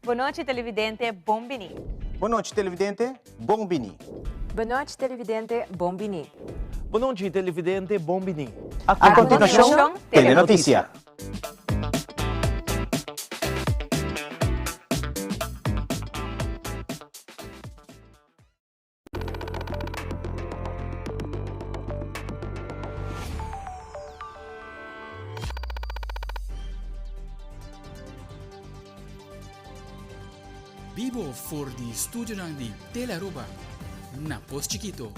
Bon nochi televidente, bon bini. Bon nochi televidente, bon bini. Bon nochi televidente, bon bini. Bon nochi televidente, bon bini. A continuacion, Telenoticia. Bibo for di studionan di Telearuba na Pos Chikito.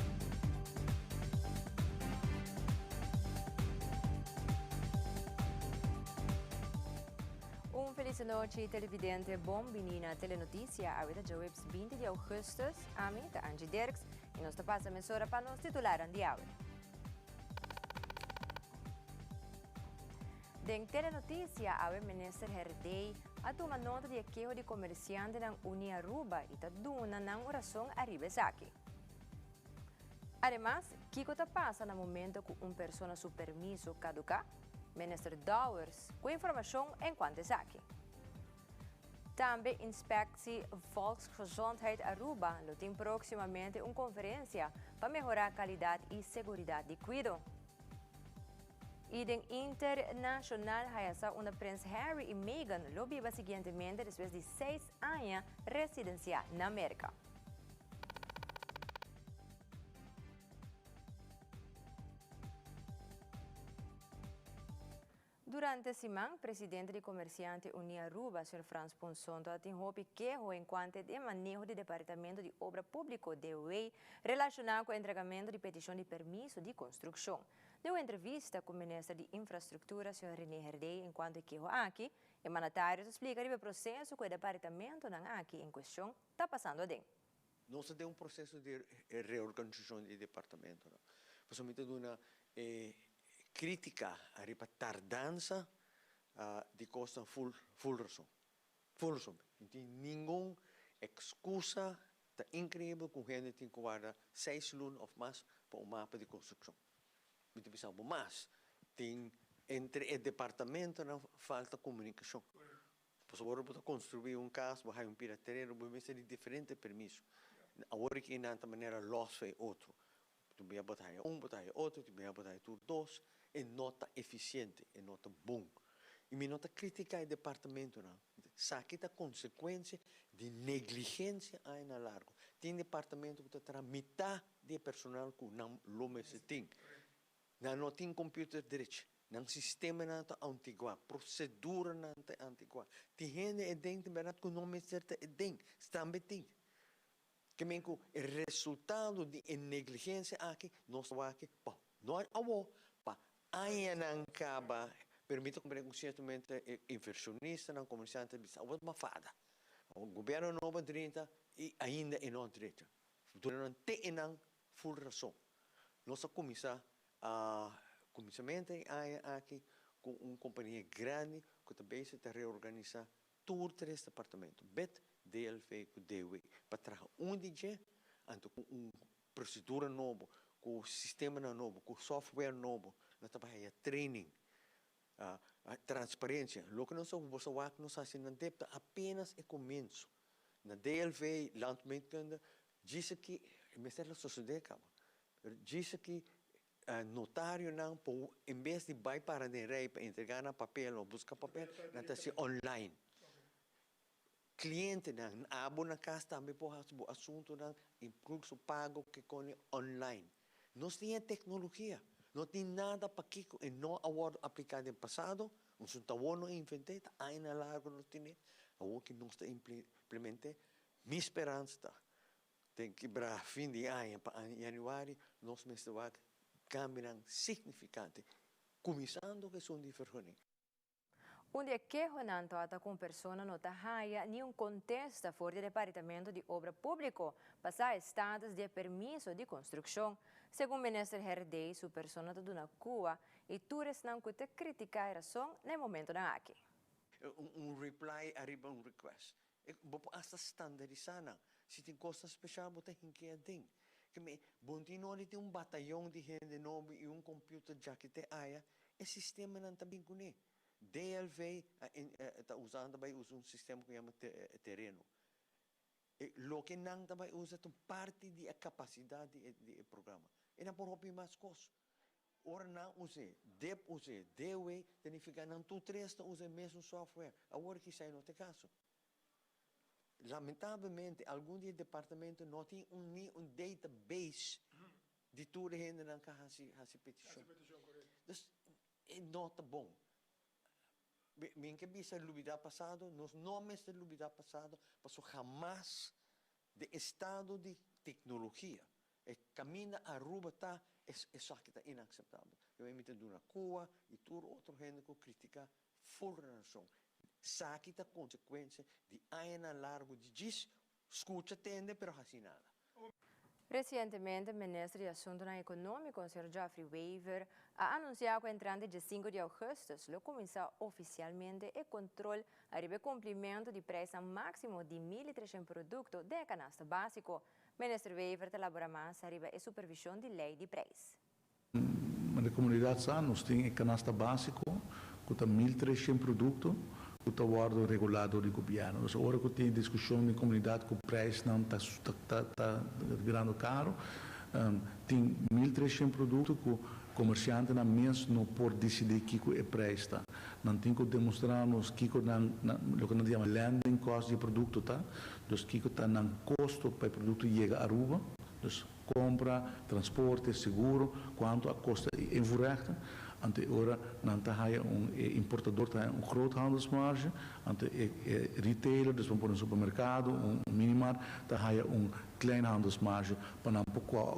Un feliz nochi televidente, bon bini na Telenoticia. Awe ta djaweps 20 di augustus. Ami ta Angie Dirks y nos ta pasa mesora pa nos titularan di awe. Den Telenoticia awe Minister Herdey a tuma nota di e keho di comerciantenan Uni Aruba y ta duna nan un rason ariba esaki. Ademas, kico ta pasa na momento cu un persona su permiso caduca? Minister Dowers cu informacion encuanto esaki. Tambe Inspectie Volksgezondheid Aruba lo tin proximamente un conferencia pa mehora calidad y seguridad di cuido. Y den internacional haya sa unda Prins Harry y Meghan lo biba siguientemente despues di seis aña residencia na Merca. Durante siman, presidente di Comerciante Uní Aruba, señor Frans Ponson, ta tin hopi keho encuante di e maneho di Departamento di Obra Publico, DOW, relaciona cu entregamento di peticion di permiso di construccion. Den un entrevista cu Minister di Infrastructura, señor Rene Herdé, encuanto e keho aki, e mandatario ta splica riba e proceso cu e departamentonan aki en cuestion ta pasando aden. Nos ta den un proceso di reorganisacion di departamentonan. Pasobra mi ta duna e critica ariba tardansa di cosnan full full rason. Full rason. No tin ningun excusa. Ta increibel cu hende tin cu warda seis luna of mas pa un mapa di construccion. Mi ta bisa bo mas. Tin entre e departamentonan falta comunicacion. Pasobra ora bo ta construi un cas, bo haya un pida tereno, bo mester di diferente permiso. Awor aki nan ta manera los for e otro. Tin bia bo ta haya un, bo ta haya otro, tin bia bo ta haya tur dos. E no ta eficiente, e no ta bon. Y mi no ta critica e departamentonan. Esaki ta consecuencia di negligencia añanan largo. Tin departamento cu ta traha mitad di e personal cu nan lo mester tin. Nan no tin computer drechi. Nan sistemanan ta antiguá, proseduranan ta antiguá. Tin hende e den tin bèrdat ku no mester ta e den, tambe tin. Ke men ku e resultado di e negligensia aki nos ta wak pa no awo, pa añanan kaba. Pero mi ta komprende ku siertamente e invershonistanan, komersiantenan bisa awo ta mafada. Gobièrnu nobo a drenta i ainda e no a drenta. Duna nan te e nan ful rason. Nos a kuminsá A kuminsamentu e aña aki ku un kompania grandi ku ta bezig ta reorganisá tur tres departamento, bit, DLV ku DW, pa traha un di dje, anto ku un prosedura nobo, ku sistemanan nobo, ku software nobo, nos ta bai haya training, transparensia. Loke nos a boso wak nos hasi na dip ta apenas e komienso. Na DLV, Landmeetkunde, djis aki mester a sosodé kaba. Pero djis aki notarionan por en bes di bai para den rei pa entrega nan papel of buska papel, nan ta hasi online. Clientenan, abo na cas tambe por hasi bo asuntonan, incluso pago kikoni online. Nos tin e tecnologia, no tin nada pakiko e no a wordo aplica den pasado, nos no ta awor no invente, ta añanan largo nos tene, awor ki nos ta implemente, mi speransa ta Den kibra fin di aña pa januari nos mester wak kambionan signifikante, kuminsando ku esun di vergunning. Un di e kehonan tabata ku un persona no ta haya ni un kontesta for di e Departamento di Obra Públiko pa sa e status di e permiso di konstrukshon. Segun Minister Herdey su persona ta duna kua i tur esnan ku ta kritiká e rason na e momentonan aki. Un reply ariba un request. E bo por hasta standarisá nan. Si tin kosnan speshal bo ta hink'é aden. Ke mi bon tin ora di tin un batayon di hende nobo i un computer djaki te aya, e sistemanan ta bin kuné. DLV ta usando bay usa un sistema cu yama tereno. E loke nan ta bay usa ta un parti di e capacidad di e programa. E nan por hopi mas cos. Ora nan us'e, dip us'e, DW, ta nifica nan tur tres ta usa e mesun software. Awor kisai no ta e caso. Lamentablemente algun di e departamento no tin un ni un database di tur e hendenan ka hasi hasi peticion. Dus e no ta bon. Mi ke bisa lubida pasado, nos no mester lubida pasado pasobra hamas den estado di tecnologia e caminda Aruba ta esaki ta inaceptabel. Mi ta duna cua y tur otro hende cu critica full rason. Esaki ta consecuencia di añanan largo di djis scucha tende pero haci nada. Recientemente Minister di Asuntonan Economico, Sr. Geoffrey Wever, a anuncia cu entrante dia 5 di augustus lo cuminsa oficialmente e control ariba cumplimento di prijs maximo di 1.300 producto di canasta basico. Minister Wever ta elabora mas ariba e supervision di ley di prijs. Na comunidad sa, nos tin canasta basico, cu ta 1.300 producto, cu ta wordo regula di gobierno. Anto, ora cu tin discusion den comunidad cu prijs nan ta ta ta birando caro, tin 1.300 producto cu comerciantenan mes no por dicidi kico e prijs ta. Nan tin cu demostra nos kico nan loke nan yama landing cost di producto ta, dus kico ta nan costo pa e producto yega Aruba, dus compra, transporte, seguro, cuanto a costa invoerrechten. Anto ora nan ta haya un importador ta un groothandelsmarge, anto e retailer, dus un supermercado, un minimart, ta haya un kleinhandelsmarge pa nan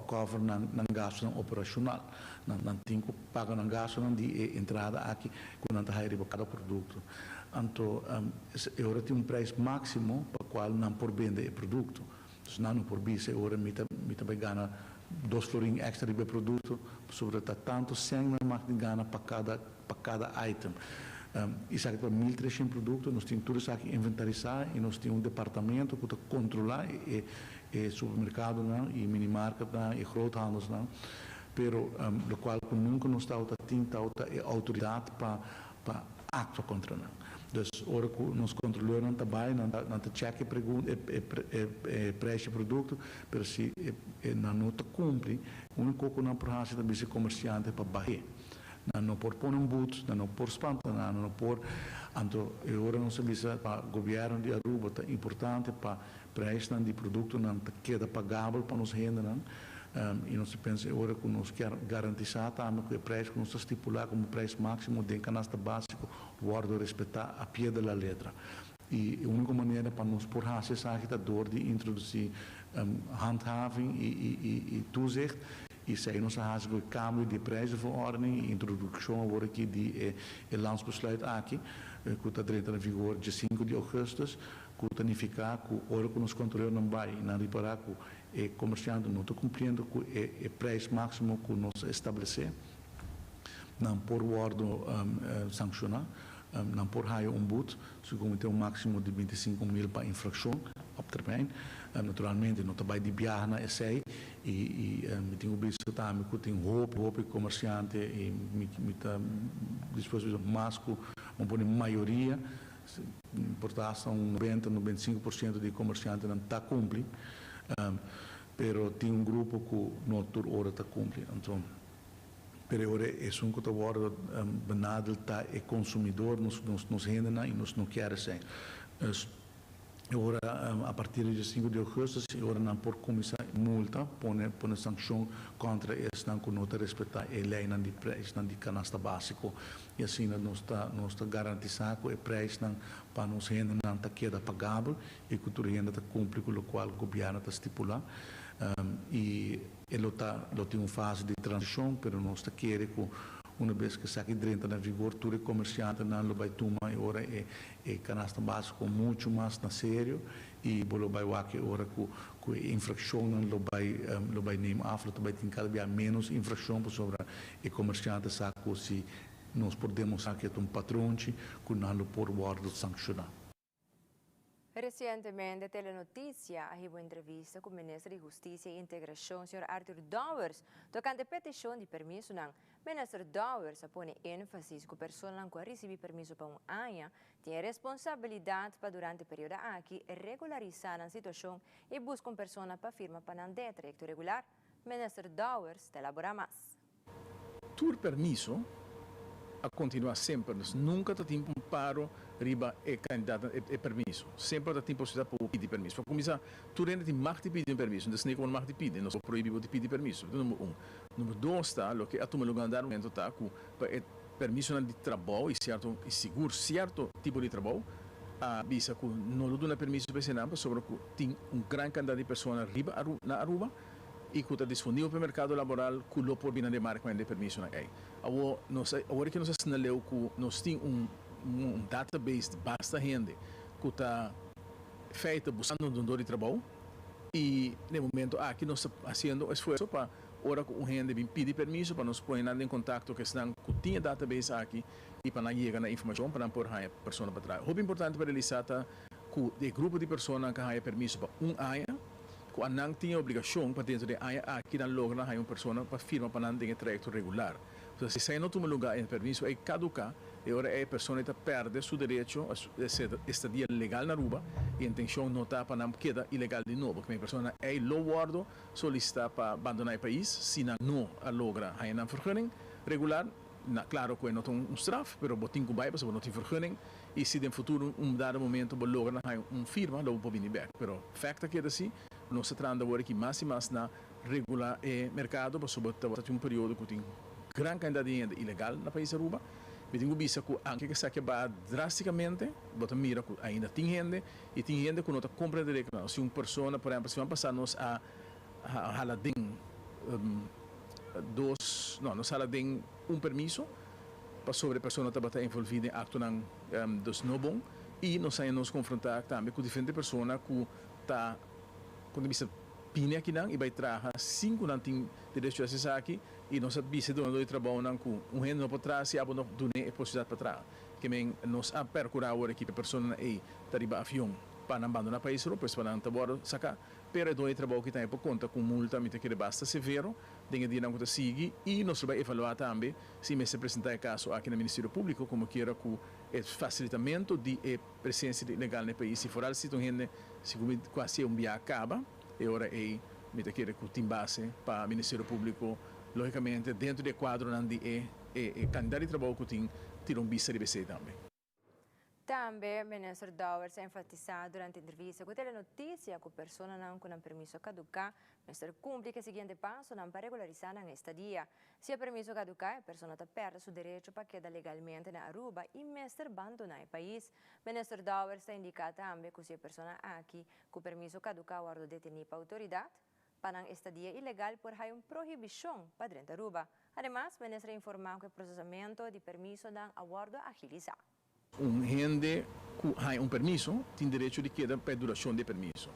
cover nan gasto operacional. Nan tin cu paga nan gasto di entrada aki cu nan ta haya riba cada producto. Anto ora tin un prijs maximo pa cual nan por bende e producto. Dus nan no por bisa ora mi ta bay gana 2 florin extra di producto, sobre ta tanto cen nan mag gana pa cada item. Esaki pa 1.300 producto, nos tin tur esaki inventarisa y nos tin un departamento cu ta controla e supermercadonan, y minimarketnan, y groothandelsnan, pero locual cu nunca nos ta tin ta e autoridad pa actua contra nan. Dus ora cu nos controleernan ta bay, nan ta check e pregunta e prijs di producto, pero si e nan no ta cumpli, unico cu nan por haci ta bisa comerciante pa baha. Nan no por pone un boete, nan no por spanta, nan no por. Anto, ora nos bisa pa gobierno di Aruba ta importante pa prijsnan di productonan ta keda pagabel pa nos hendenan. Y nos ta pensa ora cu nos kier garantisa tambe cu e prijs cu nos ta stipula como prijs maximo di canasta basico wordo respeta a pie de la letra. Y e unico manera pa nos por haci esaki ta door di introduci handhaving y toezicht. Y esey nos a haci e cambio di prijzenverordening y introduccion awor aki di e landsbesluit aki, cu ta drenta na vigor dia 5 di augustus, cu ta nifica cu ora cu nos controleernan bay nan ripara cu e comerciante no ta cumpliendo cu e prijs maximo cu nos establece, nan por wordo sanciona, nan por haya un boete, segun tin un maximo di 25 mil pa infraccion op termijn. Naturalmente, no ta bay di biaha na esey y mi tin visto tambe cu tin hopi, hopi comerciante y mi ta dispuesto di mas cu un pone mayoria, por ta un 90, 95% di comerciantenan ta cumpli, pero tin un grupo cu no tur ora ta cumpli. Anto, pero ora esun cu ta wordo benadeel ta e consumidor, nos hendenan, y nos no kier esey. Dus, ora, a partir di 5 di augustus, ora nan por cuminsa multa, pone sancion contra esnan cu no ta respeta e leynan di prijsnan di canasta basico. Y asina nos ta garantisa cu e prijsnan pa nos hendenan ta keda pagabel y cu tur hende ta cumpli cu locual gobierno ta stipula. Y lo tin un fase di transicion, pero nos ta kere cu un biaha cu esaki drenta na vigor, tur comerciantenan lo bay tuma e ora e canasta basico mucho mas na serio y bo lo bay wak ora cu infraccionnan lo bay neem af, lo bay tin cada dia menos infraccion pasobra e comerciante sa cu si nos por demostra cu ta un patronchi, cu nan lo por wordo sanciona. Recientemente Telenoticia a hiba un entrevista cu Minister di Husticia y Integracion señor Arthur Dowers tocante peticion di permisonan. Minister Dowers a pone enfasis cu personanan cu a ricibi permiso pa un aña tin e responsabilidad pa durante e periodo aki regularisa nan situacion y busca un persona pa firma pa nan den e trayecto regular. Minister Dowers ta elabora mas. Tur permiso a continua semper, nos nunca ta tin un paro riba e cantidad e permiso. Semper ta tin posibilidad pa bo pidi permiso. Pa cuminsa, tur hende tin mag di pidi un permiso, entonces ni como no mag di pidi, nos por prohibi bo di pidi permiso. Esta number un. Number dos ta, loke a tuma lugar na dado momento ta cu pa e permisonan di trabou y cierto y sigur cierto tipo di trabou a bisa cu no lo duna permiso pa esenan pasobra cu tin un gran cantidad di persona riba na Aruba y cu ta disponibel pa e mercado laboral cu lo por bina den marca mende permisonan ey. Awor nos a awor ki nos a sna leu cu nos tin un un database di basta hende cu ta feite buscando un dundor di trabou y den momento aki nos ta haciendo esfuerzo pa ora cu un hende bin pidi permiso pa nos pone nan den contacto cu esnan cu tin e database aki y pa nan yega na informacion pa nan por haya persona pa traha. Hopi importante pa realisa ta cu e grupo di personanan cu a haya permiso pa un aña, cu a nan tin e obligacion pa dentro di e aña aki nan logra nan haya un persona pa firma pa nan den e trayecto regular. Entonces si esey no tuma lugar e permiso ey caduca e ora ey e persona ey ta perde su derecho a estadia legal na Aruba y e intencion no ta pa nan keda ilegal di nobo. E persona ey lo wordo solicita pa bandona e pais si nan no a logra haya nan vergunning regular. Na claro cu e no ta un straf, pero bo tin cu bay pasobra bo no tin vergunning y si den futuro un dado momento bo logra na haya un firma lo bo por bini bek. Pero fact ta keda si, nos ta trahando awor aki mas y mas na regula e mercado pasobra ta tin un periodo cu tin gran cantidad di hende ilegal na pais Aruba. Mi tin cu bisa cu aunke cu esaki a baha drasticamente, bo ta mira cu ainda tin hende y tin hende cu no ta comprende reglanan. Si un persona, por ehempel, siman pasa nos a hala den dos, no, nos hala den un permiso pasobra e persona tabata envolví den aktonan dus no bon i nos haña nos konfrontá tambe ku diferente persona ku ta, kon ta bisa, bini akinan i bai traha sin ku nan tin derecho di hasi esaki i nos a bisa e donadó di trabounan ku un hende no por traha si abo no dun'é e posibilidat pa traha. Ke men nos a perkurá awor aki pa e personanan ei ta riba avion pa nan bandoná pais Aruba, pues pa nan ta wòrdu saká. Pero e doño di trabou ki tambe por konta ku un multa mi ta kere basta severo den e dianan ku ta sigui i nos lo bai evaluá tambe si mester presentá e kaso aki na Ministerio Públiko komo kiera ku e fasilitamentu di e presensia di ilegal na e pais i foral si ta un hende segun mi ku hasié un biaha kaba e ora ei mi ta kere ku tin base pa Ministerio Públiko lógikamente dentro di e kuadronan di e e kantidat di trabou ku tin tira un bista riba esei tambe. Tambe Minister Dowers a enfatisa durante entrevista cu Telenoticia cu personanan cu nan permiso a caduca mester cumpli cu e siguiente pasonan pa regularisa nan estadia. Si e permiso caduca e persona ta perde su derecho pa keda legalmente na Aruba y mester bandona e pais. Minister Dowers ta indica tambe cu si e persona aki cu permiso caduca wordo deteni pa autoridad, Pa nan estadia ilegal por hay un prohibicion pa drenta Aruba. Ademas, minister a informa cu e procesamento di permisonan a wordo agilisa. Un hende cu haña un permiso tin derecho di keda pa e duracion di e permiso.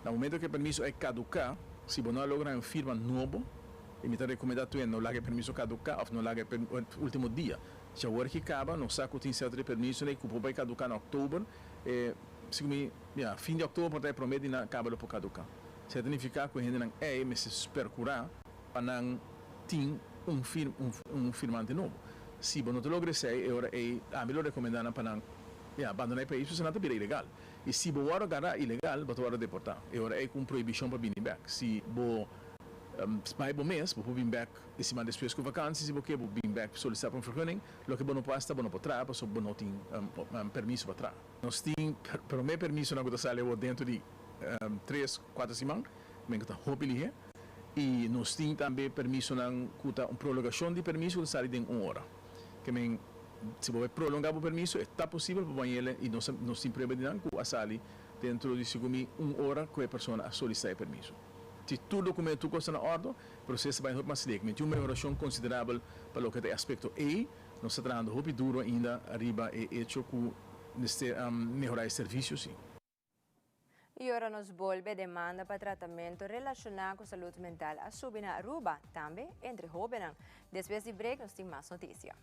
Na momento cu e permiso a caduca, si bo no a logra haña un firma nobo, y mi ta recomenda tur hende no laga e permiso caduca of no laga e ultimo dia. Si awor ki caba, nos sa cu tin cierto di permisonan cu por bay caduca na october, e segun mi, ya, fin di october por ta e prome di nan caba lo por caduca. Esei ta nifiká ku e hendenan ei mester perkurá pa nan tin un un firmante nobo. Si bo no ta logra esei, e ora ei ami lo rekomendá nan pa nan, ya, bandoná e pais pasobra nan ta bira ilegal. I si bo wòrdu agará ilegal, bo ta wòrdu deportá. E ora ei ku un prohibishon pa bini bèk. Si bo bai bo mes, bo por bin bèk e siman despues ku vakansi si bo ke, bo bin bèk solisitá pa un vergunning. Loke bo no por hasi ta bo no por traha pasobra bo no tin permiso pa traha. Nos tin promé permisonan ku ta sali awor dentro di tres, kuater siman, men ku ta hopi lihé. I nos tin tambe permisonan ku ta un prolongashon di permiso ku ta sali den un ora. Ke men si bo bai prolongá bo permiso e ta posibel pa bo hañ'el i nos nos tin prueba di nan ku a sali dentro di segun mi un ora ku e persona a solisitá e permiso. Si tur dokumento tur kos ta na òrdo, proseso ta bai hopi mas lihé. Ke men tin un mehorashon konsiderabel pa loke ta e aspekto ei. Nos ta trahando hopi duro ainda riba e echo ku mester mehorá e servisio si. Y ora nos bolbe, demanda pa tratamento relaciona cu salud mental a subi na Aruba, tambe entre hobennan. Despues di break nos tin mas noticia.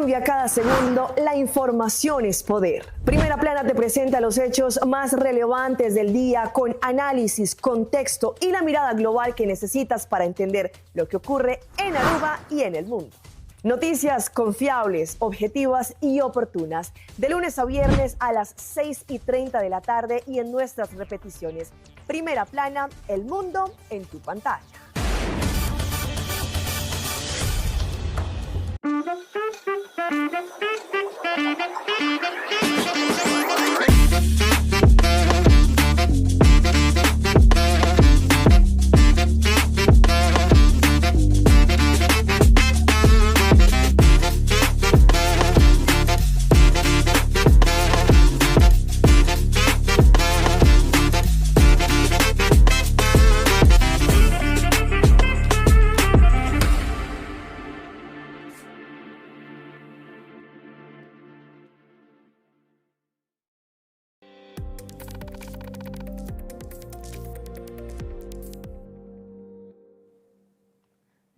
cambia cada segundo, la información es poder. Primera Plana te presenta los hechos más relevantes del día con análisis, contexto y la mirada global que necesitas para entender lo que ocurre en Aruba y en el mundo. Noticias confiables, objetivas y oportunas. De lunes a viernes a las 6:30 de la tarde y en nuestras repeticiones. Primera Plana, el mundo en tu pantalla.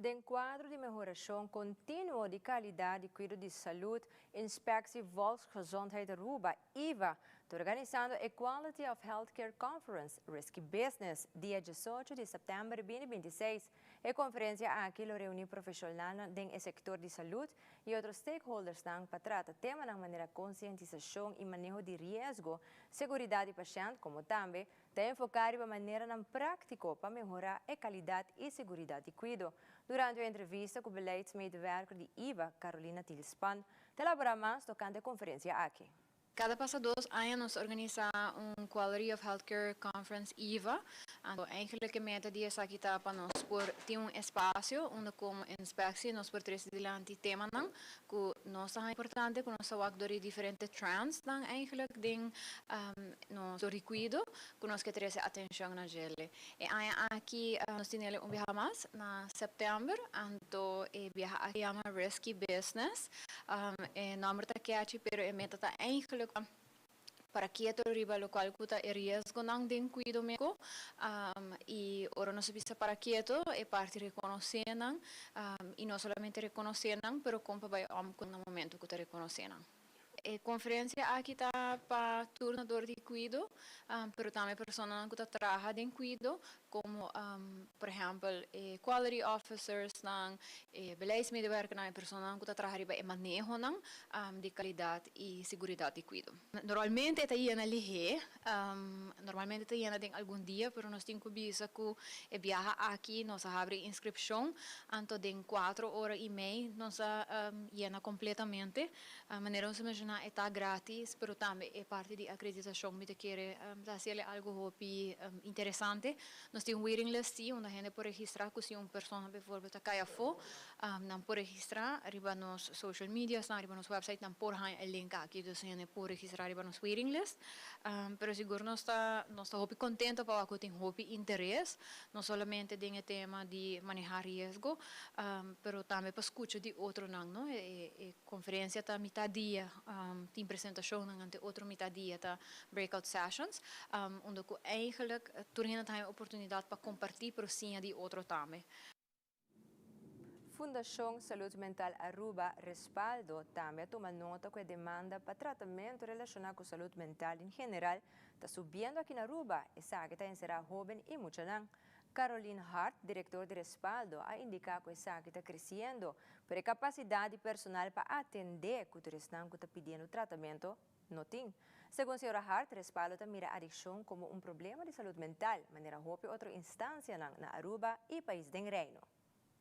Den cuadro di mehoracion continuo di calidad di cuido di salud, Inspectie Volksgezondheid Aruba, IVA, ta organisando e Quality of Healthcare Conference, Risky Business, dia 18 di september 2026. E conferencia aki lo reuni profesionalnan den e sector di salud y otro stakeholdersnan pa trata temanan manera concientisacion y maneho di riesgo, seguridad di pashent, como tambe ta enfoca riba maneranan practico pa mehora e calidad y seguridad di cuido. Durante un entrevista cu beleidsmedewerker di IVA, Carolina Tilspan, ta elabora mas tocante e conferencia aki. Cada pasa 2 aña nos organisa un Quality of Healthcare Conference IVA. Anto, eigenlijk e meta di esaki ta pa nos por tin un espacio unda como inspectie nos por trece dilanti temanan cu nos ta importante, cu nos ta wak door di diferente trends dan eigenlijk den nos cuido, cu nos ke trece atencion na dje. E aña aki nos tin un biaha mas na september, anto e biaha aki yama Risky Business. E nomber ta catchy, pero e meta ta eigenlijk para keto riba locual cu ta e riesgonan den cuido medico y ora nos bisa para keto e parti reconoce nan y no solamente reconoce nan, pero con pa bay om cu na momento cu ta reconoce nan. E conferencia aki ta pa tur dunador di cuido, pero tambe personanan cu ta traha den cuido, como por ehempel quality officers nan, beleidsmedewerker nan, personanan cu ta traha riba e manehonan di calidad y seguridad di cuido. Normalmente ta yena lihe, normalmente ta yena den algun dia, pero nos tin cu bisa cu e biaha aki nos a habri inscripcion, anto den 4 ora y mei nos a yena completamente. Manera nos a menciona, ta gratis, pero tambe e parti di acreditacion mi ta kere ta algo hopi interesante. Nos tin un waiting list, si, unda hende por registra, cu si un persona bijvoorbeeld ta cay afo, nan por registra riba nos social media, riba nos website, nan por haña e link aki, dus hende por registra riba nos waiting list. Pero sigur nos ta hopi contento pa cu tin hopi interes, no solamente den e tema di maneha riesgo, pero tambe pa scucha di otronan, no? E conferencia ta mitar dia, tin presentacion, anto otro mitar dia ta breakout sessions, unda cu eigenlijk tur hende tin oportunidad pa comparti, pero siña di otro tambe. Fundacion Salud Mental Aruba, Respaldo, tambe a tuma nota cu e demanda pa tratamento relaciona cu salud mental en general ta subiendo aki na Aruba, esaki ta encera hoben y muchanan. Caroline Hart, director di Respaldo, a indica cu esaki ta creciendo, pero e capacidad di personal pa atende cu esnan cu ta pidiendo tratamento no tin. Segun señora Hart, Respaldo ta mira adiccion como un problema di salud mental, manera hopi otro instancia na Aruba y pais den Reino.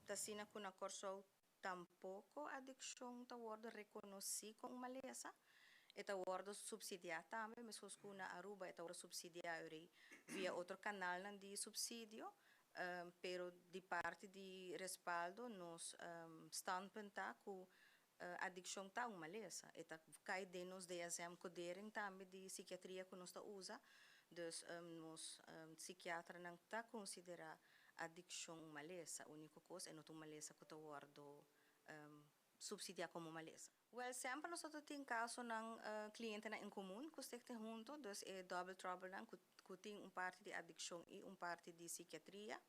Asina cu na Corsou tampoco adiccion ta wordo reconoci como malesa. E ta wordo subsidia tambe, mescos cu na Aruba, e ta wordo subsidia via otro canal di subsidio, pero di parti di Respaldo, nos standpunt ta cu adiccion ta un malesa. E ta cay den nos DSM codering tambe di psikiatria cu nos ta usa. Dus nos psikiaternan ta considera adiccion un malesa. Unico cos e no un malesa cu ta wordo subsidia como malesa. Well, semper nos tin casonan clientenan en comun cu ta hunto, dus e double trouble nan cu tin un parti di adiccion y un parti di psikiatria.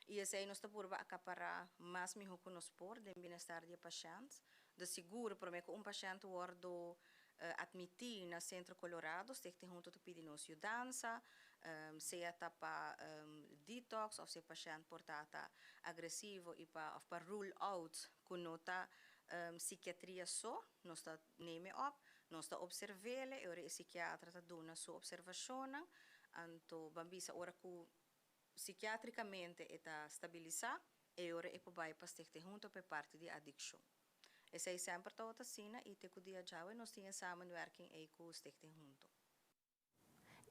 Y esey nos ta purba acapara mas miho cu nos por den bienestar di pashent. De sigur prome ku un pashènt wòrdu admití na Sentro Colorado, Stichting Hunto ta pidi nos yudansa, sea ta pa detox òf si e pashènt por ta ta agresivo i pa òf pa rule out ku no ta sikiatria so, nos ta neme òp, nos ta opserv'é e ora e sikiatra ta duna su opservashonnan, anto ban bisa ora ku Psikiatrikamente e ta stabilisá e ora e por bai pa Stichting Hunto pa e parti di adikshon. Esei semper tabata asina i te ku dia djawe nos tin e samenwerking ei ku Stichting Hunto.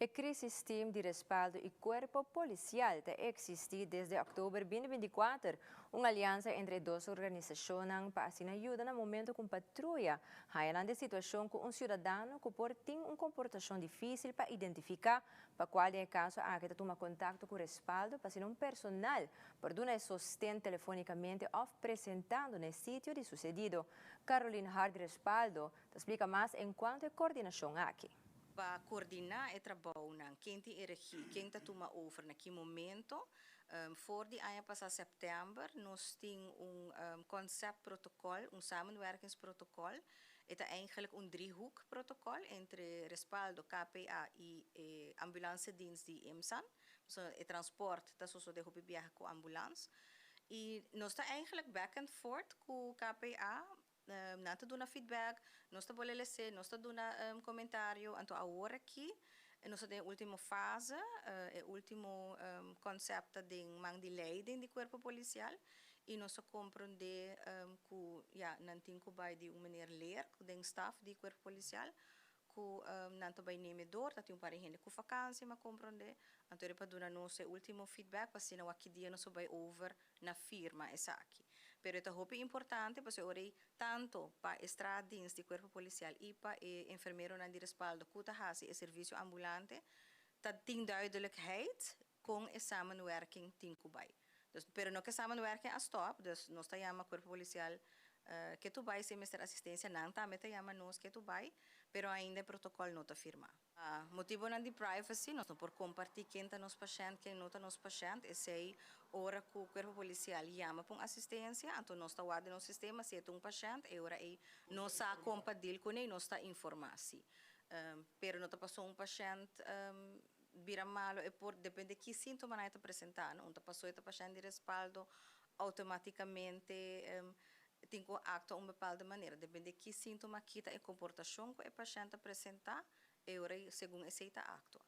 E Crisis Team di Respaldo y Cuerpo Policial ta existi desde october 2024, un aliansa entre e dos organisacionnan pa asina yuda na momento cu un patruya haya nan den situacion cu un ciudadano cu por tin un comportacion dificil pa identifica pa cual den e caso aki ta tuma contacto cu Respaldo pa asina un personal por duna e sosten telefonicamente of presentando na e sitio di sucedido. Caroline Hart di Respaldo ta splica mas encuanto e coordinacion aki. Pa coordina e trabounan, ken tin e regie, ken ta tuma over na ki momento. For di aña pasa september nos tin un conceptprotocol, un samenwerkingsprotocol. E ta eigenlijk un driehoek protocol entre Respaldo, KPA y e ambulancedienst di IMSAN. Pasobra e transport ta sosode hopi biaha cu ambulans. Y nos ta eigenlijk back and forth cu KPA. Nan ta duna feedback, nos ta bolbe lese, nos ta duna comentario. Anto awor aki nos ta den e ultimo fase, e ultimo concept ta den man di leiding di Cuerpo Policial. Y nos a comprende cu ya nan tin cu bay di un meneer Leer den staf di Cuerpo Policial cu nan ta bay neme door, ta tin un par di hende cu vakantie m'a comprende, anto e pa duna nos e ultimo feedback pa asina wak ki dia nos a bay over na firma esaki. Pero e ta hopi importante pasobra ora ey tanto pa e straatdienst di Cuerpo Policial y pa e enfermeronan di respaldo cu ta haci e servicio ambulante ta tin duidelijkheid con e samenwerking tin cu bay. Dus, pero no ke samenwerking a stop, dus nos ta yama Cuerpo Policial ke tu bay si mester asistencia, nan tambe ta yama nos ke tu bay, pero ainda e protocol no ta firma. Pa motibonan di privacy nos no por comparti ken ta nos pashent, ken no ta nos pashent, esey ora cu Cuerpo Policial yama pa un asistencia, anto nos ta wak den nos sistema si e ta un pashent, e ora ey nos sa con pa deal cune y nos ta informa si. Pero no ta paso un pashent bira malo e por depende ki sintomanan e ta presenta no un ta paso e ta pashent di respaldo automaticamente tin cu actua un bepaalde manera depende ki sintoma ki ta e comportacion cu e pashent ta presenta e ora segun esey ta actua.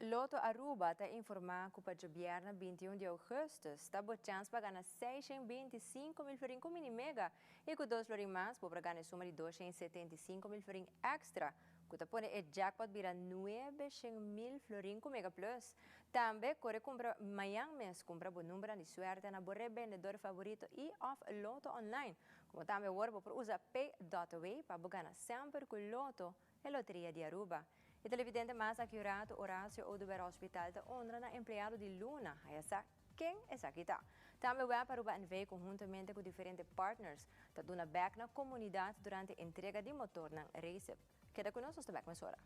Lotto Aruba ta informa cu pa djobierna 21 di augustus ta bo chans pa gana 625 mil florin cu Mini Mega y cu dos florin mas bo por gana e suma di 275 mil florin extra ku ta pone e jackpot bira 900.000 florin ku Mega Plus. Tambe kore kumpra mañan mes kumpra bo numbernan di suerte na bo rebendedor favorito i òf Lotto Online. Komo tambe awor bo por usa Pay.away pa bo gana semper ku Lotto, e loteria di Aruba. E televidente mas aki un ratu Horacio Oduber Hospital ta honra na empleado di luna. Haya sa Ken esaki ta? Tambe web Aruba NV conhuntamente cu diferente partners ta duna bek na comunidad durante entrega di motornan Racep. Keda cu nos, nos ta bek mesora.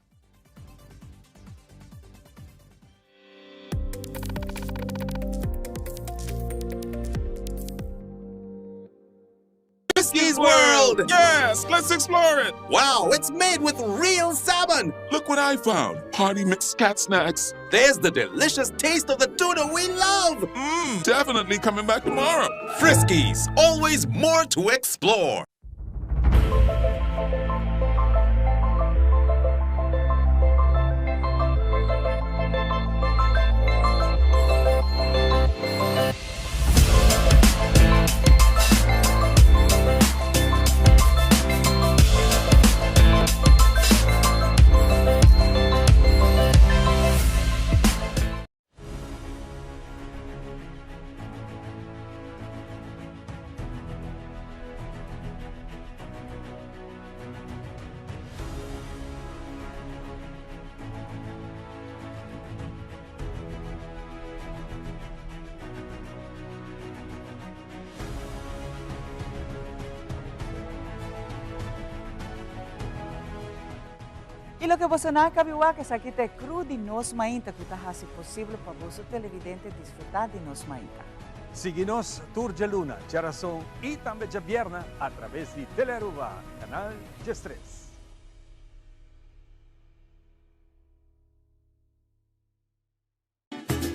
Friskies World! Yes, let's explore it! Wow, it's made with real salmon! Look what I found! Party mixed cat snacks. There's the delicious taste of the tuna we love! Mmm, definitely coming back tomorrow. Friskies, always more to explore. Y loke boso nan a cabi wak esaki ta e crew di Nos Mainta cu ta haci posibel pa boso televidente disfruta di Nos Mainta. Sigui nos tur djaluna, djarason i tambe djabierna a traves di Telearuba, Canal 13.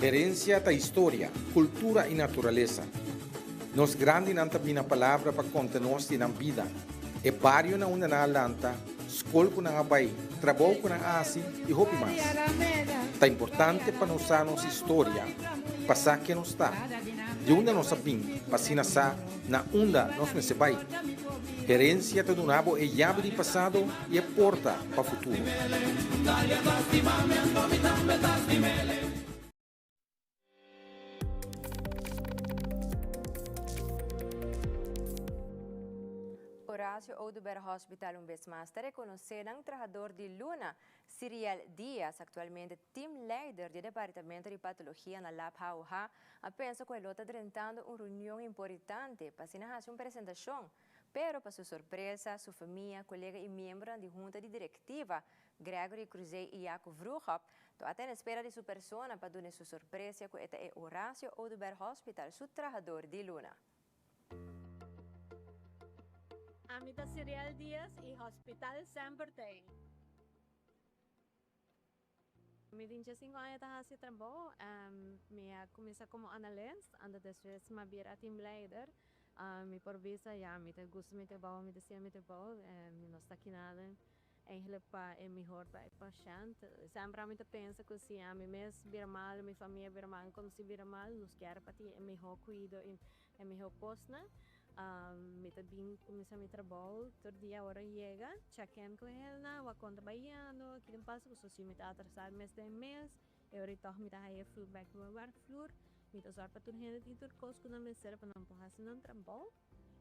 Herencia ta historia, cultura y naturalesa. Nos grandinan ta bina palabra pa conta nos di nan bida, e bario na unda nan a lanta, scol cu nan a bay, trabou cu nan a haci y hopi mas. Ta importante pa nos sa nos historia, pa sa ken nos ta, di unda nos a bin pa asina sa na unda nos mester bay. Herencia ta duna bo e yabi di pasado y e porta pa futuro. Horacio Oduber Hospital un bes mas ta reconoce nan trahador di luna, Cyriel Diaz, actualmente team leider di e departamento di patologia na Lab HOH, a pensa cu e lo ta drentando un reunion importante pa asina haci un presentacion. Pero pa su sorpresa, su famia, colega y miembronan di hunta di directiva, Gregory Cruzé y Jaco Vroegop, to a ta en espera di su persona pa dune su sorpresia cu e ta e Horacio Oduber Hospital su trahador di luna. Ami ta Cyriel Diaz y Hospital semper t'ey. Mi tin 5 aña ta haci trabou. Mi a cuminsa como analist, anto despues mi a bira teamleider. Mi por bisa ya mi ta gusta mi trabou, mi ta siña mi trabou, mi no sta kinada eigenlijk pa e mihor pa e pashent. Semper ami ta pensa cu si ami mes bira mal, mi famia bira mal, conoci bira mal, nos kier pa tin e miho cuido y e miho cosnan. Mi ta bin cuminsa mi trabou tur dia ora yega, check in cu hendenan, wak con ta bayendo, kico ta pasa, pasobra si mi ta atrasa mes den mes, e ora tog mi ta haya feedback di mi werkvloer. Mi ta zorg pa tur hende tin tur cos cu nan mester pa nan por haci nan trabou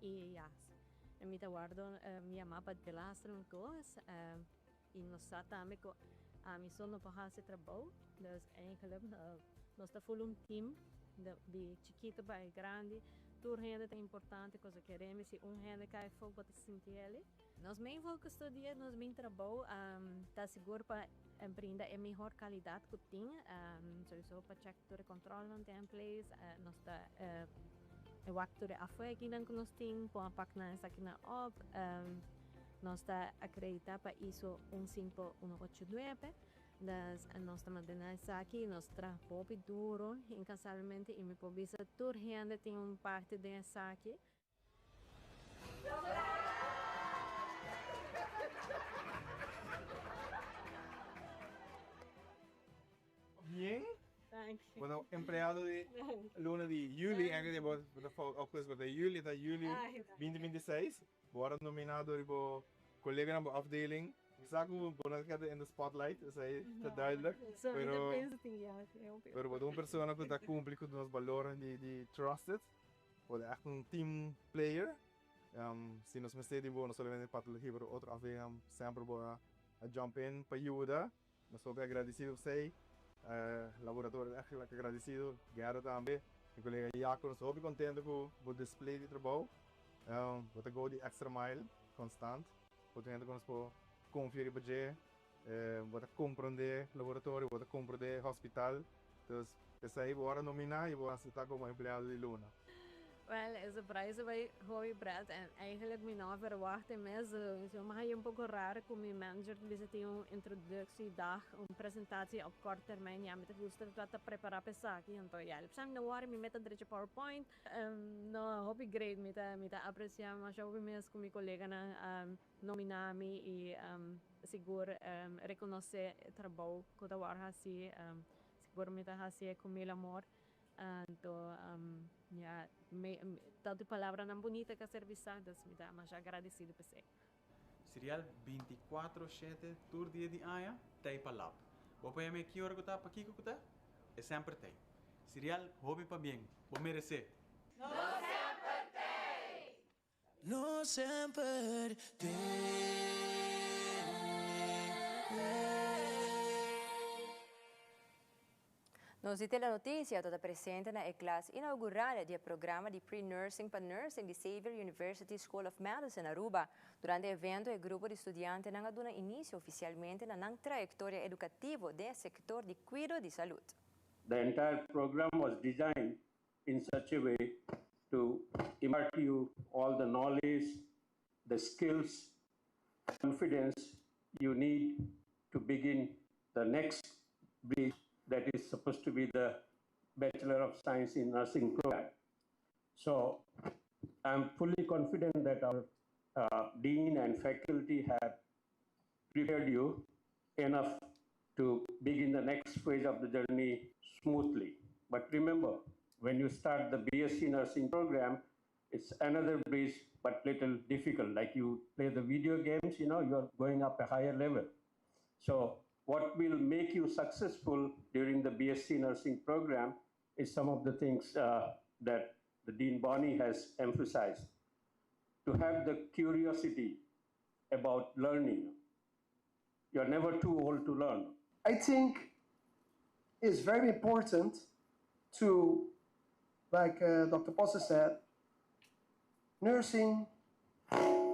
y ya, mi ta wordo yama pa delaster un cos y nos sa tambe cu ami so no por haci trabou, dus eigenlijk nos ta full un team di chikito pa e grandi, tur hende ta importante, cosa keremi si un hende cay afo bo ta sinti el'i. Nos main focus tur dia nos main trabou ta sigur pa brinda e mihor calidad cu tin, sowieso pa check tur e controlnan tin in place, nos ta wak tur e afwijkingnan cu nos tin, pon a pak nan esakinan op, nos ta acredita pa ISO un cinco uno ocho nuebe, dus nos ta mantene esaki, nos traha hopi duro incansablemente y mi por bisa tur hende tin un parti den esaki. Bien. Bueno, empleado di luna di juli, eigenlijk bo ta fout augustus, pero ta juli, ta juli 2026. Bo a nomina door di bo coleganan, bo afdeling. Mi sa cu bo no ta keda in the spotlight, esei ta duidelijk. Pero, pero bo ta un persona cu ta cumpli cu nos balornan di trusted. Bo ta echt un team player. Si nos mester di bo no solamente patologia pero otro afdeling semper bo a jump in pa yuda. Nos hopi agradecido p'esey. Laboratorio ta echt agradecido. Gerda tambe. Mi colega Jaco nos hopi contento cu bo display di trabou. Bo ta go di extra mile constant. Bo ta hende cu nos por confia riba dje. Bo ta comprende laboratorio, bo ta comprende hospital. Dus p'esei bo ora nomina y bo acepta como empleado di luna. Wel, e surprise a bay hopi pret en eigenlijk mi no a verwacht e mes. Mi a haya un poco raar cu mi manager ta bisa tin un introductiedag, un presentatie op kort termijn. Ja, mi ta gusta ta prepara pa esaki. Anto ja, el bisa mi no worry, mi meta drecha PowerPoint. No, hopi great. Mi ta mi ta aprecia masha hopi mes cu mi coleganan a nomina mi y sigur reconoce e trabou cu ta wor haci. Sigur mi ta haci'e cu mil amor. Anto ya, tanto palabranan bunita cu a ser bisa, dus mi ta masha agradecido p'esey. Serial 24 shete tur dia di aña t'ei pa lab. Bo por yam'é ki ora ku ta, pakiko ku ta, e semper t'ei. Serial hopi pabien, bo meresé! Nos semper t'ei! Nos semper t'ei! Nos di Telenoticia ta presente na e klas inaugural di e programa di pre-nursing pa nursing di Xavier University School of Medicine Aruba. Durante e evento e grupo di studiantenan a duna inicio oficialmente na nan trayectoria educativo den e sector di cuido di salud. The entire program was designed in such a way to impart you all the knowledge, the skills, confidence you need to begin the next bridge that is supposed to be the Bachelor of Science in Nursing program. So I'm fully confident that our uh, dean and faculty have prepared you enough to begin the next phase of the journey smoothly. But remember, when you start the BSc nursing program, it's another bridge, but little difficult. Like you play the video games, you know, you're going up a higher level. So what will make you successful during the BSc nursing program is some of the things uh, that the Dean Bonnie has emphasized. To have the curiosity about learning. You're never too old to learn. I think it's very important to, like uh, Dr. Posse said, nursing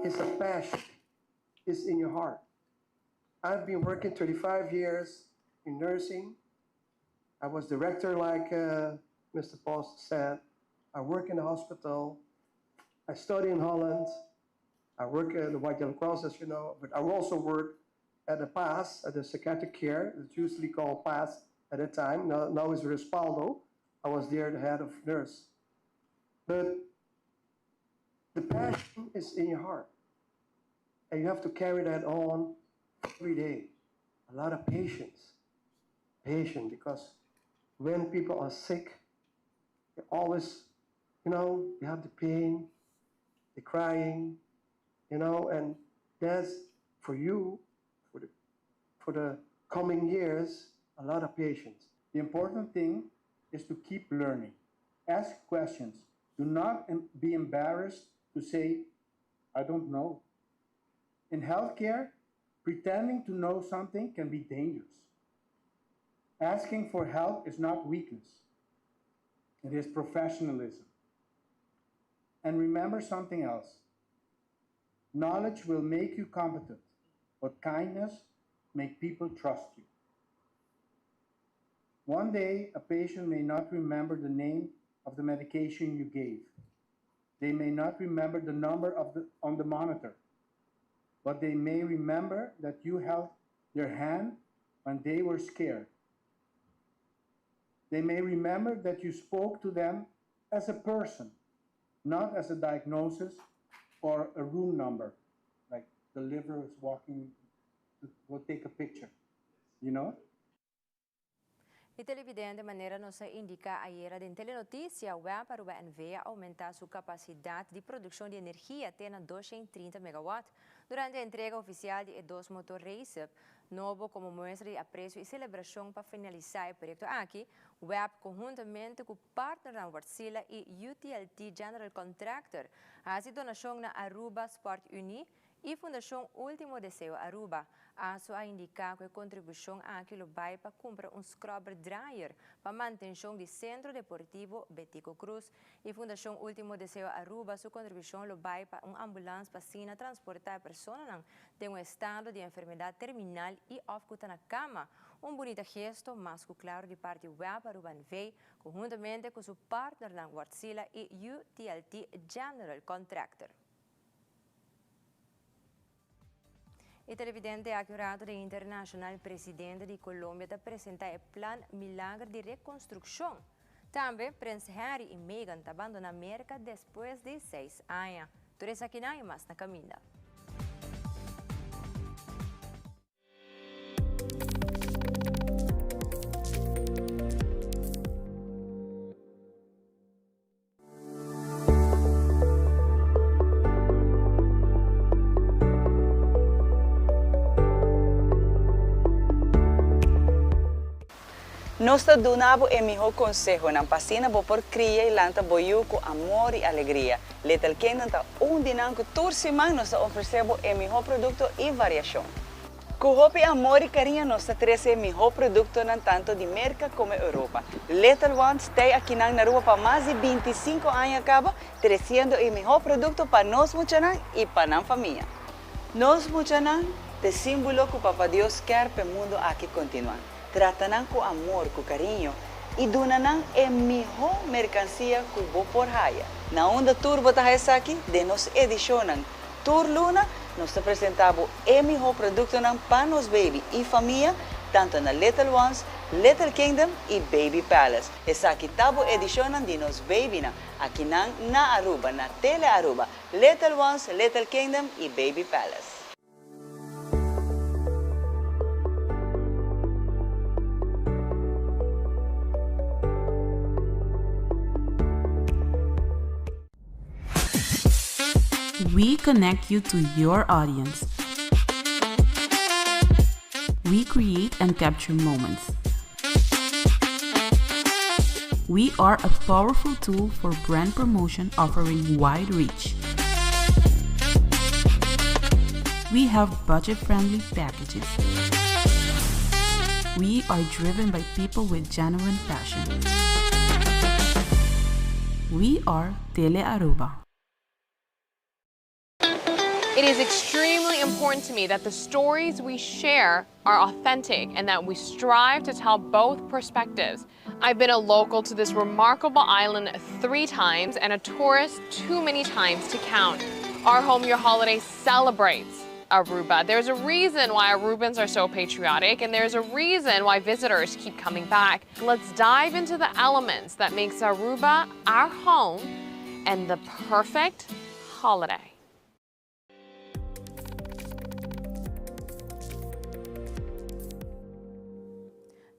is a passion, it's in your heart. I've been working 35 years in nursing. I was director, like uh, Mr. Post said. I work in the hospital. I study in Holland. I work at the White Yellow Cross, as you know, but I also work at the PAS, at the psychiatric care, it's usually called PAS at that time. Now, now it's Respaldo. I was there, the head of nurse. But the passion is in your heart. And you have to carry that on every day. A lot of patience. Patience, because when people are sick, they always, you know, they have the pain, they're crying, you know, and that's for you, for the, for the coming years, a lot of patience. The important thing is to keep learning. Ask questions. Do not be embarrassed to say, I don't know. In healthcare, pretending to know something can be dangerous. Asking for help is not weakness, it is professionalism. And remember something else knowledge will make you competent, but kindness make people trust you. One day, a patient may not remember the name of the medication you gave. They may not remember the number of the, on the monitor, but they may remember that you held their hand when they were scared. They may remember that you spoke to them as a person, not as a diagnosis or a room number, like the liver is walking, will take a picture, you know? Y televidente manera nos a indica ayera den Telenoticia, web Aruba NV a aumenta su capacidad di produccion di energia te na 230 megawatt durante e entrega oficial di e dos motor Racep nobo como muestra di aprecio y celebracion pa finalisa e proyecto aki. Web conhuntamente cu partnernan Wärtsilä y UTLT General Contractor a haci donacion na Aruba Sport Unie E Fundashon Ultimo Deseo Aruba, aso a indiká ku e kontribushon aki lo bai pa kumpra un scrubber dryer pa mantenshon di Sentro Deportivo Betico Croes. E Fundashon Ultimo Deseo Aruba su kontribushon lo bai pa un ambulans pa asina transportá e personanan den un estado di enfermedat terminal i òf ku ta na kama. Un bunita gesto, mas ku klaro di parti web Aruba NV, konhuntamente ku su partnernan Wärtsilä i UTLT General Contractor. E televidente aki un rato den Internacional Presidente di Colombia ta presenta e plan Milager di Reconstruccion. Tambe Prins Harry y Meghan ta bandona Merca despues di seis aña. Tur esakinan y mas na caminda. Nos ta duna bo e mihó konsehonan pa asina bo por kria i lanta bo yu ku amor i alegria. Little Kingdom ta un di nan ku tur siman nos ta ofresé bo e mihó produkto i variashon. Ku hopi amor i kariño nos ta trese e mihó produktonan tanto di Merka komo Europa. Little Ones tei akinan na Aruba pa mas di 25 aña kaba, tresiendo e mihó produkto pa nos muchanan i pa nan famia. Nos muchanan t'e símbolo ku Papa Dios kèr p'e mundu aki kontinuá. Trata nan ku amor, ku kariño. Y duna nan e miho mercancia cu bo por haya. Na unda tur bo ta haya esaki? Den nos edicionnan. Tur luna nos ta presenta bo e miho productonan pa nos baby y famia, tanto na Little Ones, Little Kingdom y Baby Palace. Esaki ta bo edicionnan di nos babynan, akinan na Aruba, na Tele Aruba, Little Ones, Little Kingdom y Baby Palace. We connect you to your audience. We create and capture moments. We are a powerful tool for brand promotion offering wide reach. We have budget friendly packages. We are driven by people with genuine passion. We are Tele Aruba. It is extremely important to me that the stories we share are authentic and that we strive to tell both perspectives. I've been a local to this remarkable island three times and a tourist too many times to count. Our Home Your Holiday celebrates Aruba. There's a reason why Arubans are so patriotic and there's a reason why visitors keep coming back. Let's dive into the elements that makes Aruba our home and the perfect holiday.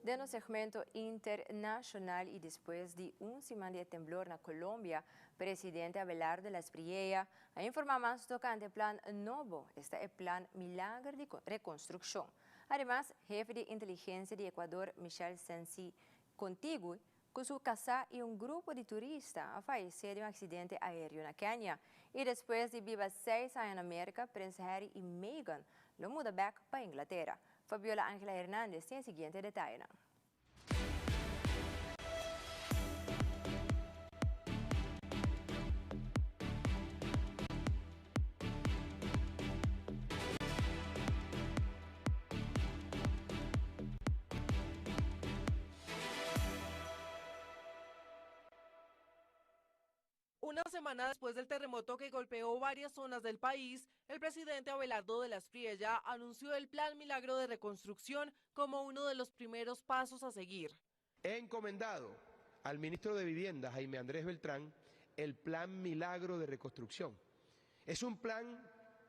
Den nos segmento internacional y despues di un siman di e temblor na Colombia, Presidente Abelardo de la Espriella a informa mas tocante plan nobo, esta e plan Milager di Reconstruccion. Ademas, hefe di inteligencia di Ecuador, Michel Sensi Contigui, cu su casa y un grupo di turista a fayece den un accidente aereo na Kenya. Y despues di biba seis aña na Merca, Prins Harry y Meghan lo muda bek pa Inglatera. Fabiola Angela Hernandez tin e siguiente detayenan. Una semana después del terremoto que golpeó varias zonas del país, el presidente Abelardo de la Espriella anunció el Plan Milagro de Reconstrucción como uno de los primeros pasos a seguir. He encomendado al ministro de Vivienda, Jaime Andrés Beltrán, el Plan Milagro de Reconstrucción. Es un plan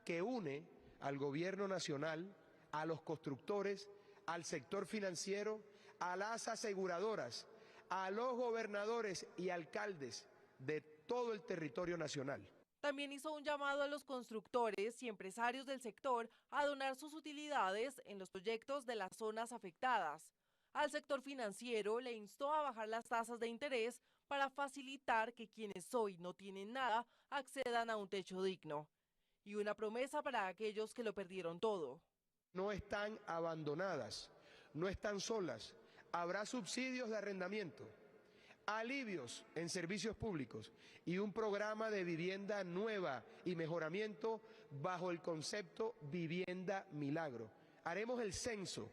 que une al gobierno nacional, a los constructores, al sector financiero, a las aseguradoras, a los gobernadores y alcaldes de todo el territorio nacional. También hizo un llamado a los constructores y empresarios del sector a donar sus utilidades en los proyectos de las zonas afectadas. Al sector financiero le instó a bajar las tasas de interés para facilitar que quienes hoy no tienen nada accedan a un techo digno. Y una promesa para aquellos que lo perdieron todo. No están abandonadas, no están solas. Habrá subsidios de arrendamiento, alivios en servicios públicos y un programa de vivienda nueva y mejoramiento bajo el concepto Vivienda Milagro. Haremos el censo,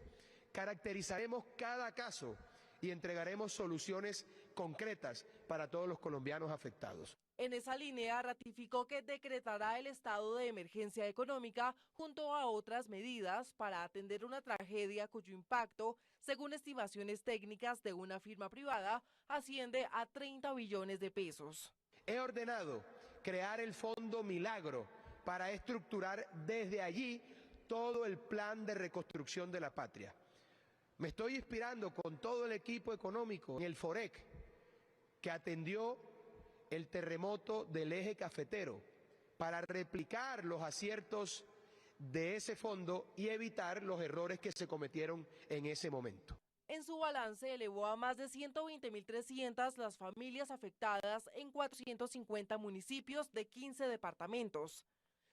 caracterizaremos cada caso y entregaremos soluciones concretas para todos los colombianos afectados. En esa línea ratificó que decretará el estado de emergencia económica junto a otras medidas para atender una tragedia cuyo impacto, según estimaciones técnicas de una firma privada, asciende a 30 billones de pesos. He ordenado crear el Fondo Milagro para estructurar desde allí todo el plan de reconstrucción de la patria. Me estoy inspirando con todo el equipo económico en el FOREC, que atendió el terremoto del eje cafetero, para replicar los aciertos de ese fondo y evitar los errores que se cometieron en ese momento. En su balance elevó a más de 120.300 las familias afectadas en 450 municipios de 15 departamentos.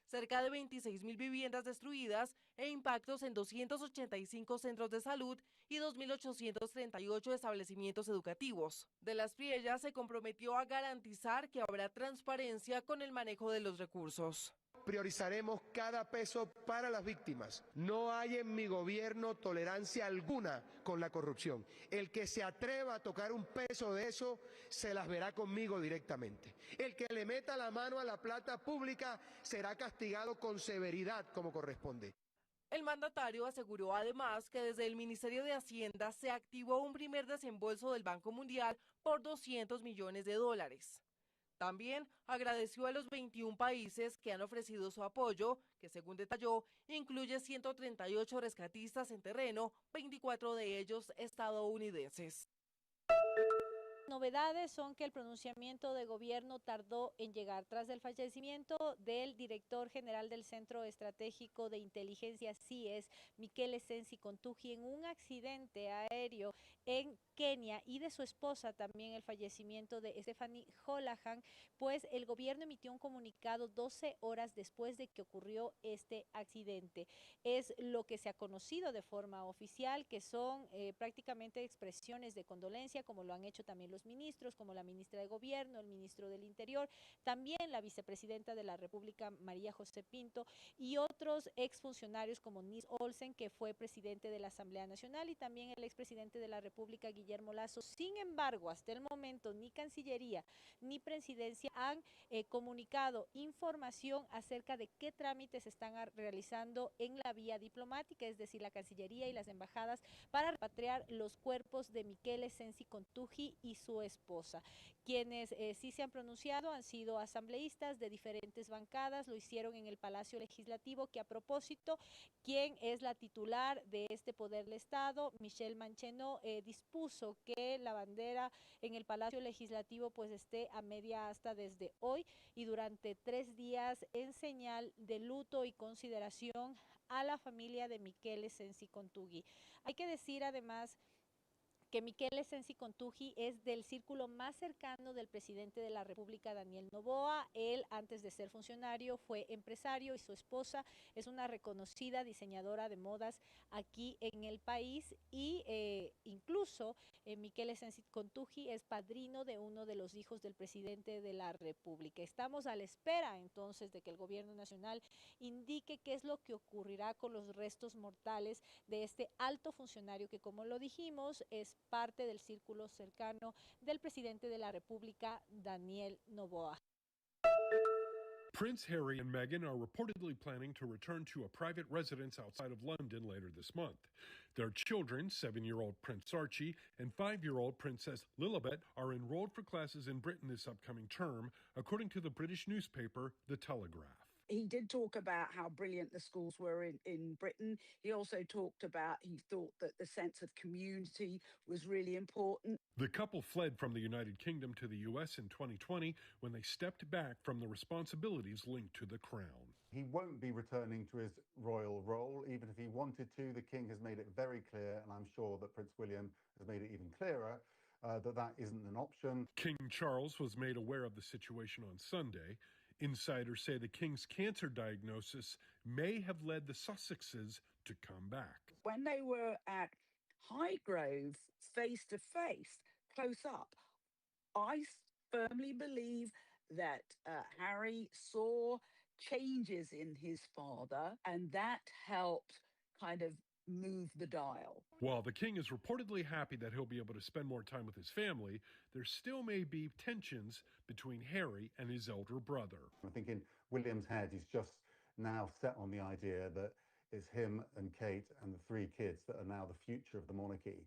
Cerca de 26.000 viviendas destruidas e impactos en 285 centros de salud y 2.838 establecimientos educativos. De la Espriella se comprometió a garantizar que habrá transparencia con el manejo de los recursos. Priorizaremos cada peso para las víctimas. No hay en mi gobierno tolerancia alguna con la corrupción. El que se atreva a tocar un peso de eso, se las verá conmigo directamente. El que le meta la mano a la plata pública será castigado con severidad como corresponde. El mandatario aseguró además que desde el Ministerio de Hacienda se activó un primer desembolso del Banco Mundial por 200 millones de dólares. También agradeció a los 21 países que han ofrecido su apoyo, que según detalló, incluye 138 rescatistas en terreno, 24 de ellos estadounidenses. Novedades son que el pronunciamiento de gobierno tardó en llegar tras el fallecimiento del director general del Centro Estratégico de Inteligencia CIES, Michele Sensi Contugi, en un accidente aéreo en Kenia y de su esposa también el fallecimiento de Stephanie Holahan, pues el gobierno emitió un comunicado 12 horas después de que ocurrió este accidente. Es lo que se ha conocido de forma oficial, que son prácticamente expresiones de condolencia, como lo han hecho también los ministros, como la ministra de Gobierno, el ministro del Interior, también la vicepresidenta de la República, María José Pinto, y otros exfuncionarios como Nils Olsen, que fue presidente de la Asamblea Nacional, y también el expresidente de la República, Guillermo Lasso. Sin embargo, hasta el momento ni Cancillería ni Presidencia han comunicado información acerca de qué trámites están realizando en la vía diplomática, es decir, la Cancillería y las embajadas, para repatriar los cuerpos de Michele Sensi Contugi y su esposa. Quienes sí se han pronunciado han sido asambleístas de diferentes bancadas, lo hicieron en el Palacio Legislativo, que a propósito, quien es la titular de este poder del Estado, Michelle Mancheno, dispuso que la bandera en el Palacio Legislativo esté a media asta desde hoy y durante 3 días en señal de luto y consideración a la familia de Michele Sensi Contugi. Hay que decir además que Michele Sensi Contugi es del círculo más cercano del presidente de la República, Daniel Noboa. Él, antes de ser funcionario, fue empresario y su esposa es una reconocida diseñadora de modas aquí en el país y incluso Michele Sensi Contugi es padrino de uno de los hijos del presidente de la República. Estamos a la espera entonces de que el gobierno nacional indique qué es lo que ocurrirá con los restos mortales de este alto funcionario que, como lo dijimos, es parte del círculo cercano del presidente de la República, Daniel Noboa. Prince Harry and Meghan are reportedly planning to return to a private residence outside of London later this month. Their children, 7-year-old Prince Archie and 5-year-old Princess Lilibet, are enrolled for classes in Britain this upcoming term, according to the British newspaper, The Telegraph. He did talk about how brilliant the schools were in Britain. He also talked about he thought that the sense of community was really important. The couple fled from the United Kingdom to the U.S. in 2020 when they stepped back from the responsibilities linked to the crown. He won't be returning to his royal role, even if he wanted to. The king has made it very clear, and I'm sure that Prince William has made it even clearer, that that isn't an option. King Charles was made aware of the situation on Sunday. Insiders say the king's cancer diagnosis may have led the Sussexes to come back. When they were at Highgrove, face to face, close up, I firmly believe that Harry saw changes in his father, and that helped kind of move the dial. While the king is reportedly happy that he'll be able to spend more time with his family, there still may be tensions between Harry and his elder brother. I think in William's head, he's just now set on the idea that it's him and Kate and the 3 kids that are now the future of the monarchy,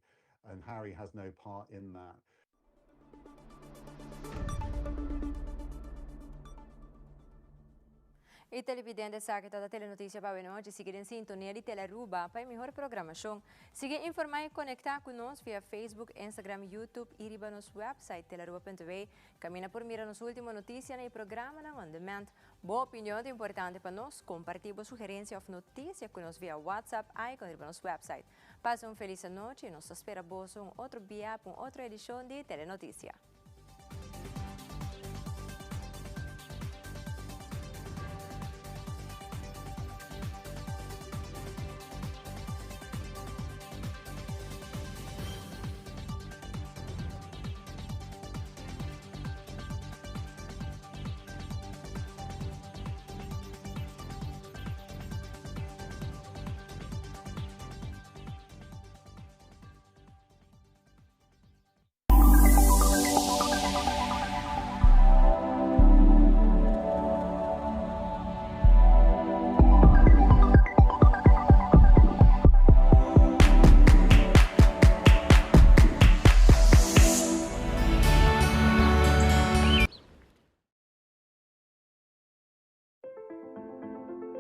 and Harry has no part in that. E televidente sa que toda telenotícia para noite seguir em sintonia de Telearuba para melhor programação. Siga informar e conectar conosco via Facebook, Instagram, YouTube e riba nosso website telearuba ponto v. Camina por mira nossa última notícia e programa na On Demand. Boa opinião é importante para nós. Compartilhe sugerência ou notícia conosco via WhatsApp e com riba nosso website. Passe uma feliz noite e nos espera vos um outro dia com outra edição de Telenotícia.